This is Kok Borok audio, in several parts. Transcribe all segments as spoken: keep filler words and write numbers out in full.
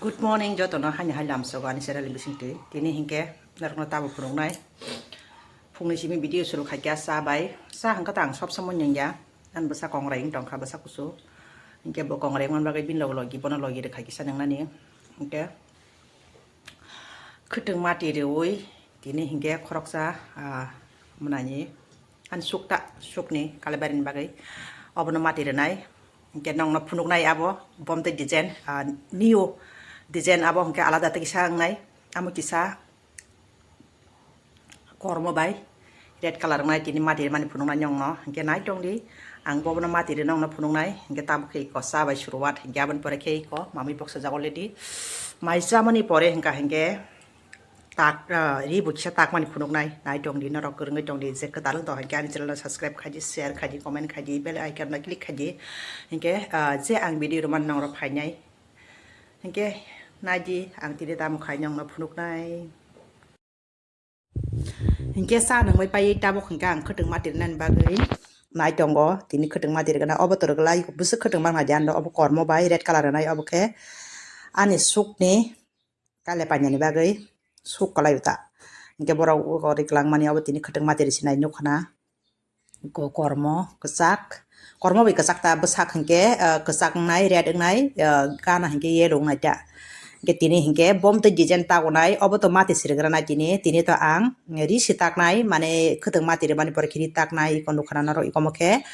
Good morning, jotono haini hai lamsogo ani channel ni bisingtwi. Tini hinkhe norokno tabo phunuknai. Phungni simi video suru khaikha cha bai. Cha hwnkhe ta ang sob somoi nungya. Ani bwsa kongrai wng tongkha, bwsa kusu. Hinkhe bo kongrai wngmani bagwi bini logi logi bono logi rwkha kisa nungnani. Hinkhe khwtwng mati rwui tini hinkhe khoroksa, ah, mwnani. Ani sukta, sukni Kalaibarini bagwi obono mati rwnai. Hinkhe nongno phunuknai abo, bomtwi design, ah, new design abo hinkhe alada tei kisa wngnai. Amo kisa kormo bai red colour wngnai, tini mati rwmani phunuknai nongno. Hinkhe nai tongdi, ang bobono mati rw nongno phunuknai. Hinkhe tabuk khe iko cha bai suruwat, hinkhe aboni pore khe iko mamui boksa jago already. Mai chamani pore hinkha hinkhe tak, ah, ri bo kisa takmani phunuknai. Nai tongdi, norok kwrwngwi tongdi, je kwtal wng tong hinkhe ani channel no subscribe khaidi, share khaidi, comment khaidi, bell icon no click khaidi. Hinkhe, ah, je ang video rwmani norok phainai. Hinkhe naidi, ang tini tamo khai nongno phunuknai. Hinkhe cha nungwi pai tabuk hinkhe ang khwtwng mati rwnani bagwi nai tongo. Tini khwtwng mati rwgwna obo to rwgwlai, bwswk khwtwng mangna di ano, obo kormo bai red colour rwnai, obo khe ani sukni kale painani bagwi suk kwlai ta. Hinkhe borok o ri kwlangmani obo tini khwtwng mati rwsinai nukha na. Ko-, kormo kwchak, kormo bai kwchak ta, bwsak hinkhe, ah, kwchak wngnai, red wngnai, ah, gana hinkhe yellow wngnai ta. Hinkhe tini hinkhe bomtwi design tagonai, obo to mati sirigranai tini, tini to ang ri si taknai, mane khwtwng mati rwmani pore khe ri taknai, iko nukha na norok iko mo khe.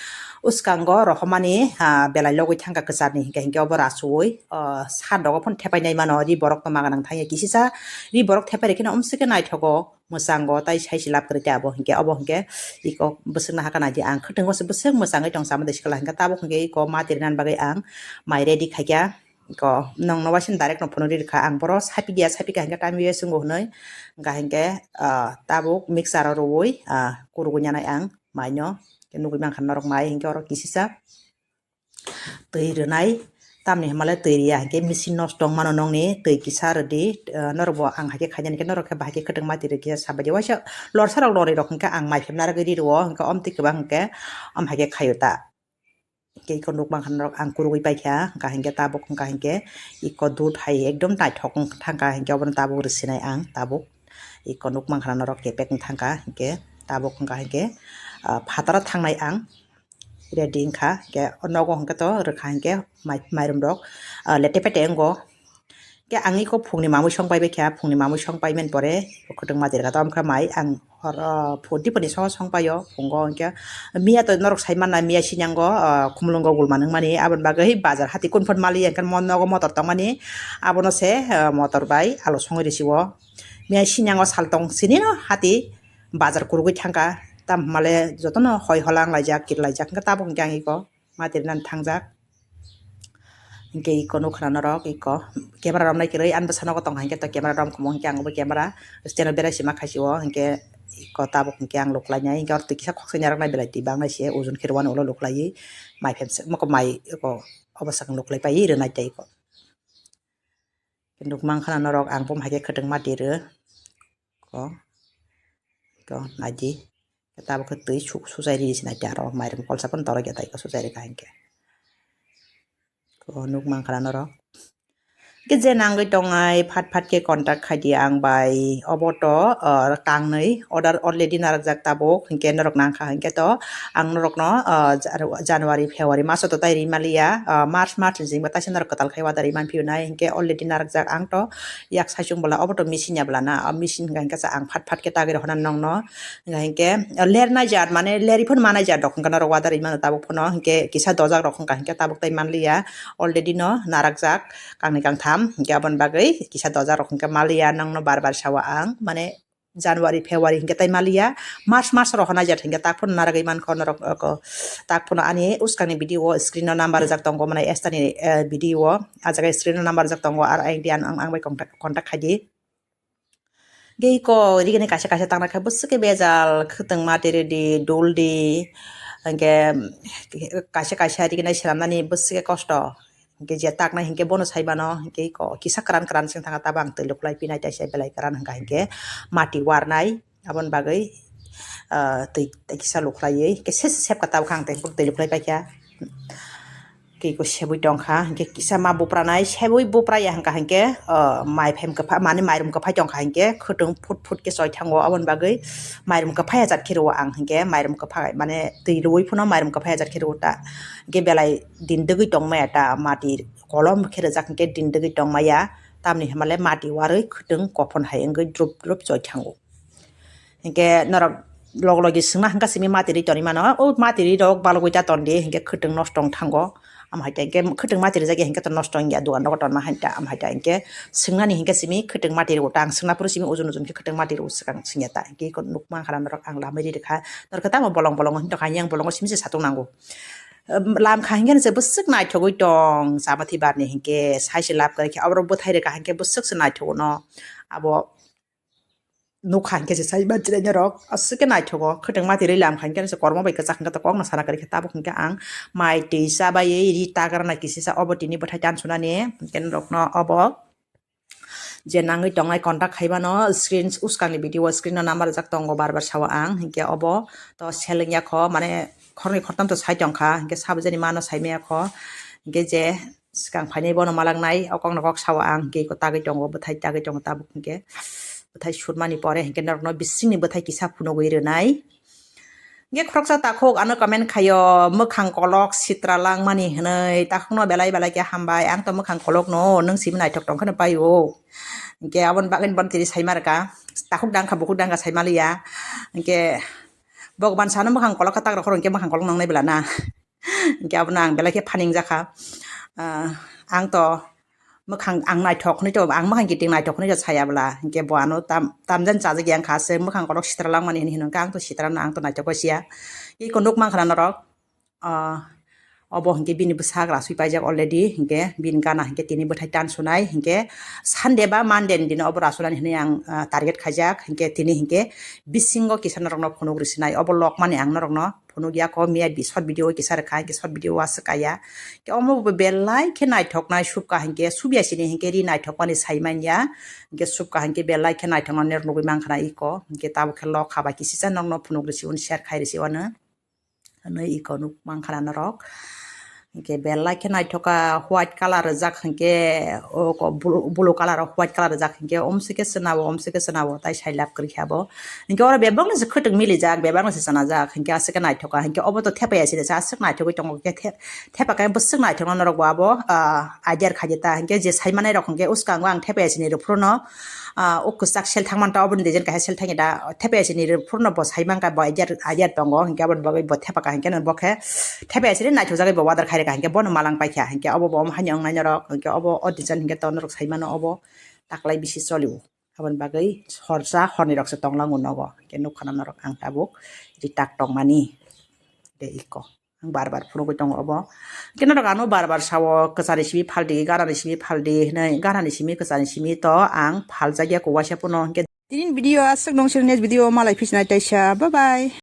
Uskango rohormani, ah, belai logwi thangkha kwcharni hinkhe, hinkhe obo rachuwi, ah, sat rogo phano thepainai mano, ri borok to maganang thangya kisisa, ri borok thepai rikhe no umsukhe naithogo. Mwchango tai sai se lab kwrwi tei abo hinkhe, obo hinkhe iko bwswkno hakha naidi, ang khwtwng o se bwswk mwchangwi tong sama de sikla hinkhe, tabuk hinkhe iko mati rwnani bagwi ang mai ready khaikha. Iko nongno waisa direct no phunukgwi rwkha, ang boro sapikya sapikya hinkhe time waste wngo hwnwi. Hinkha hinkhe, ah, tabuk mixer o rwui, ah, kurugwi nanai ang maino. Nugwi mankha norok mai hinkhe oro kisisa twi rwnai, tamni hwnmale twi rwya hinkhe machine nosto wng mano nongni, twi kisa rwdi, ah, norokbo ang haikhe khainani khe norok khe bahai khe khwtwng mati rwkhe sabaidi waisa lorsa rok lorwi rok hinkhe ang mai phemna rwgwi ri rwo hinkhe omtwi kwbang hinkhe om haikhe khaio ta. Hinkhe iko nukmankha norok ang kurugwi paikha hinkha hinkhe tabuk hinkha hinkhe iko dudh hai ekdom naithok wng thangkha hinkhe obono tabuk rwsinai ang tabuk iko nukmankha norok kepek wng thangkha hinkhe tabuk hinkha hinkhe, ah, phataro thangnai ang. Ready wngkha, hinkhe o nogo hinkhe to rwkha hinkhe mai-, mairum rok, ah, lete pete wngo. Hinkhe ang iko phungni mamui song pai baikha, phungni mamui song paimani pore khwtwng mati rwkha, tamo khe mai ang hor, ah, phu-, diponi songo song paio, phungo hinkhe miya to norok sai manna, miya sinyango, ah, khumulwngo gulma nungmani, aboni bagwi bazar hati kun phut maliya hinkhe mo-, nogo motor tongmani, abono se, ah, motor bai alu songwi rwsio. Miya sinyango sal tong sinino hati bazar kurugwi thangkha, tamo hwnmale jotono hoi hola wnglaijak, kirlaijak, hinkhe tabuk hinkhe ang iko. Mati rwnani thangjak. Hinkhe iko nukha na norok iko camera romnai kwrwi, ani bwsa nogo tongkha hinkhe to camera romkha mo hinkhe ang bo camera stand o berai sima khaisio hinkhe iko tabuk hinkhe ang luklainai hinkhe oro twi kisa khoksa narwknai belai twi bangnai se ojon khe rwani ulo luklaiwi mai phem se moko mai iko obo swkang luklai paiwi rwnai tei iko. Nukmankha na norok ang bo hai khe khwtwng mati rw. Ko, ko, naidi. Tabuk khe twi su-, suchai ri sinai tei aro mairum kolsa phano torok ya tai ko suchai rikha hinkhe. Ko nukmankha na norok. Khe je nangwi tongnai phat phat khe contact khaidi ang bai. Obo to, ah, kangnwi order already narwkjak tabuk. Hinkhe norok nangkha hinkhe to ang norokno, ah, Jan-, January, February maso to tai ri maliya. Ah, March, March ni jingbo taisa norok kwtal khai order ri manphiyunai. Hinkhe already narwkjak ang to yak saichung bwla, obo to machine ya bwla na, o machine hwnka hwnkhe ang phat phat khe tagwi rw hwnna nongno. Hwnka hwnkhe ler nai jat, mane lerwi phano manai jat rok hwnka norok order rwi mano tabuk phano, hwnkhe kisa dojak rok hwnka hwnkhe tabuk tai manliya, already no narakjak kangni kangtham, hwnkhe aboni bagwi kisa dojak rok hwnkhe manliya, nongno bar bar sawa ang, mane January, February hwnkhe tai manliya, March, March rok hwnai jat hwnkhe tak phano narwgwi mankha norok, oko, tak phano ani uskangni video o screen o number rijak tongo, mane Esther ni, eh, video o, ah jaga screen o number rijak tongo, aro ang, ang, ang bai contact, contact khaidi. Hwnkhe iko rigini kaisa kaisa tangnai khe bwswk khe bejal, khwtwng mati rwdi, duldi, hwnkhe kaisa kaisa rigini swnamnani bwswk khe kosto. Hwnkhe je taknai hwnkhe bono sai mano, hwnkhe iko kisa kwran kwran se wng thangkha, tabuk ang twi luklai pinai taisa belai kwran hwnkha hwnkhe mati warnai, aboni bagwi, ah, twi kisa luklaiwi hwnkhe se sepkha tabuk ang twi luklai paikha. Kiko sebui tongkha, hinkhe kisa ma bupranai, sebui bupraya hwnkha hinkhe, o, mai phem kwpha, mani mairum kwphai tongkha hinkhe, khwtwng phut phut khe choi thango, aboni bagwi mairum kwphai ajat khe rwo ang hinkhe, mairum kwphai, mane twi rwui phano mairum kwphai ajat khe rwo ta, hinkhe belai din dwgwi tongmaya ta, mati kolom khe rwjak hinkhe din dwgwi tongmaya, tamni hwnmale mati warwi khwtwng kophon hai wngwi drup drup choi thango. Hinkhe norok log logi swngna hwnkha simi mati ri tonwi mano, o mati ri rok balogwi ta tondi, hinkhe khwtwng nosto wng thango. Am hai ta hinkhe khwtwng mati rijak ya hinkhe to nosto wngya, dogan rogo tonma hai ta, am hai ta hinkhe swngnani hinkhe simi khwtwng mati rw ta, ang swngna phuru simi ujun ujun khe khwtwng mati rw swkang swngya ta, hinkhe eko nukmankha na norok ang lamwi ri rwkha, norok tamo bolong bolong hwn tongkha, yang bolongo simi se satung nango. Lam kha hinkhe se bwswk naithogwi tong, chamathi barni hinkhe sai se lab kwrwi khe, aborok bwthai rwkha hinkhe bwswk se naithogo no, abo nukha hinkhe se sai manchilai norok aswk khe naithogo. Khwtwng mati rwi lam kha hinkhe se kormo bai kwchak hinkhe to kokno sana kwrwi khe, tabuk hinkhe ang mai twi chabaiwi ri tagra na kisisa, obo tini bwthai tan sunani hinkhe norokno obo je nangwi tongnai contact khaibano screen, uskangni video o screen o number rijak tongo, bar bar sao ang hinkhe obo to seleng ya kho, mane khornwi khortam to sai tongkha hinkhe sabo jani mano sai maya kho hinkhe je swkang phainai bono malak nai, o kokno kok sao ang, hinkhe eko tagwi tongo, bwthai tagwi tongo tabuk hinkhe. Bwthai sutmani pore hinkhe norokno bisingni bwthai kisa phunugwi rwnai. Hinkhe khoroksa takhuk ano comment khaio, mwkhang kolok sitra langmani hwnwi, takhukno belai belai khe hambai, ang to mwkhang kolokno, nwng simi naithok tong kheno pai o. Hinkhe aboni bagwi bono tini saima rwkha, takhuk dangkha bukhuk dangkha saima liya. Hinkhe Bhagwan sano mwkhang kolok kha, tagra khoro hinkhe mwkhang kolok nangnai bela na. Hinkhe abono ang belai khe phaning jakha. Ah, ang to mwkhang ang naithok hwnwi to, ang mwkhang kiting naithok hwnwi to saya bwla. Hinkhe bo ano tam, tamjani chajak yang kha se, mwkhang kolok sitra langmani hwnwi hino, hinkhe ang to sitra no, ang to naithok khe siya. Eko nuk mankha na norok. Ah, obo hinkhe bini bwsak rasui paijak already, hinkhe bini gana hinkhe tini bwthai tan sunai, hinkhe Sunday ba Monday ni dino obo rasunani hwnwi ang, ah, target khaijak, hinkhe tini hinkhe bisingo kisa norokno phunuk rwsinai, obo lokmani ang norokno phunuk ya kho, miya bi short video kisa rwkha, hinkhe short video o aswk kaya. Khe omo bo belai khe naithoknai subka hinkhe, subya sini hinkhe ri naithokmani sai manya. Hinkhe subka hinkhe belai khe naithoknani norok nugwi mankha na eko. Hinkhe tabuk khe lok kha bai kisisa norokno phunuk rwsi, un share khai rwsi wano. Hwnwi eko nuk mankha na norok. Hinkhe belai khe naithoka, white colour rijak hinkhe, o ko blue, blue colour o white colour rijak hinkhe, omsike swnao, omsike swnao, tai sai lab kwrwi kha bo. Hinkhe oro bebak ni se khwtwng milijak, bebak ni se chanajak, hinkhe aswk khe naithoka, hinkhe obo to thepaya sini se aswk naithogwi tongo, hinkhe the-, thepa khe bwswk naithokno norok bo abo, ah, idea rwkha di ta, hinkhe je sai manai rok hinkhe uskango ang thepaya sini rw phuru no, ah, o kwchak sel thang manta, oboni design kaisa sel thang da, thepaya sini rw phuru no bo sai mankha, bo idea, idea tongo, hinkhe aboni bagwi bo thepa kha, hinkhe bo khe thepaya sini naithok jagwi bo order khai rwkha, hinkhe bono malang paikha, hinkhe obo bo omo haino wngnai norok, hinkhe obo o design hinkhe to norok sai mano obo taklai bisi cholio. Aboni bagwi horsa horni rok se tonglango nogo. Hinkhe nukha na norok ang tabuk ri tak tongmani. De iko. Ang bar bar phunugwi tongo obo. Hinkhe norok ano bar bar sao, kwchani simi phaldi, ganani simi phaldi hinwi, ganani simi, kwchani simi to ang phaljak ya kho waisa phano. Hinkhe tini video aswk nung sini, next video malai phisinai taisa. Bye bye.